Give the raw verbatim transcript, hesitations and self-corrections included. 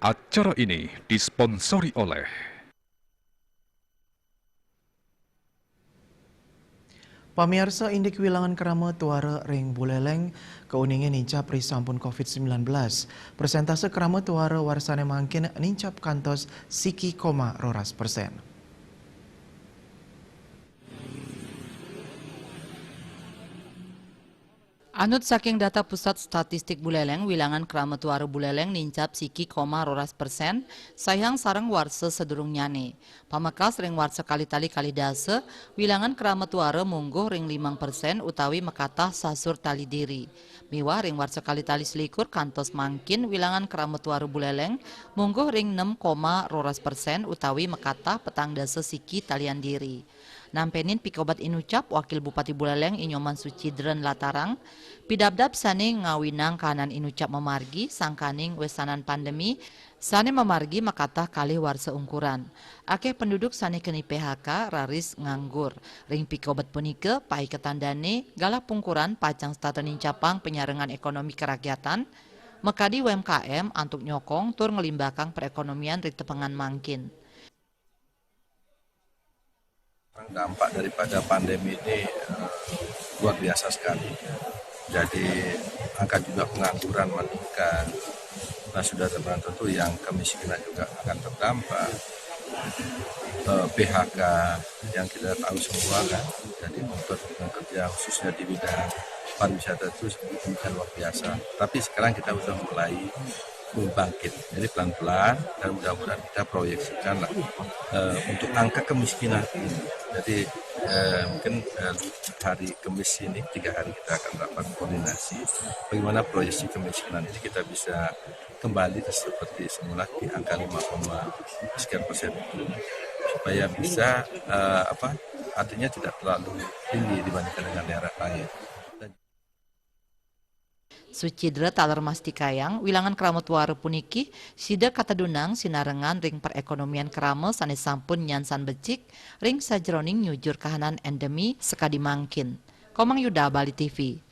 Acara ini disponsori oleh. Pamiarsa, indik wilangan krama tuara ring Buleleng kauningin nincap ri sampun covid sembilan belas. Persentase krama tuara warsane mangkin nincap kantos siki koma roras persen. Anut saking data Pusat Statistik Buleleng, wilangan krama tuara Buleleng nincap siki koma roras persen, saihang sareng warsa sadurungnyane. Pamekas ring warsa kalih tali kalih dasa, wilangan krama tuara mungguh ring limang persen utawi makatah sasur tali diri. Miwah ring warsa kalih tali selikur kantos mangkin, wilangan krama tuara Buleleng mungguh ring nem koma roras persen utawi makatah petang dasa siki talian diri. Nampenin pikobat inucap, Wakil Bupati Buleleng I Nyoman Suchidra nlatarang, pidabdab sane ngawinang kahanan inucap mamargi sangkaning wesanan pandemi sane mamargi makatah kalih warsa ungkuran. Akeh penduduk sane keni P H K raris nganggur. Ring pikobat punika, paiketan dane galah pungkuran pacang setata nincapang panyarengan ekonomi karakyatan, makadi U M K M antuk nyokong tur nglimbakang perekonomian ring tepengan mangkin. Dampak daripada pandemi ini, eh, luar biasa sekali. Jadi, angka juga pengangguran meningkat. Nah, sudah tentu yang kemiskinan juga akan terdampak. Eh, P H K yang kita tahu semua kan. Jadi, untuk pekerja khususnya di bidang pariwisata itu demikian luar biasa. Tapi sekarang kita sudah mulai bangkit. Jadi pelan-pelan dan mudah-mudahan kita proyeksikan lah, eh, untuk angka kemiskinan ini. Jadi, eh, mungkin, eh, hari Kamis ini, tiga hari kita akan rapat koordinasi. Bagaimana proyeksi kemiskinan ini kita bisa kembali seperti semula di angka lima koma sekian persen itu. Supaya bisa, eh, apa, artinya tidak terlalu tinggi dibandingkan dengan daerah lain. Dan Suchidra taler mastikayang, wilangan krama tuara puniki sida katedunang sinarengan ring perekonomian krama sane sampun nyansan becik ring sajeroning nyujur kahanan endemi sakadi mangkin. Komang Yuda, Bali T V.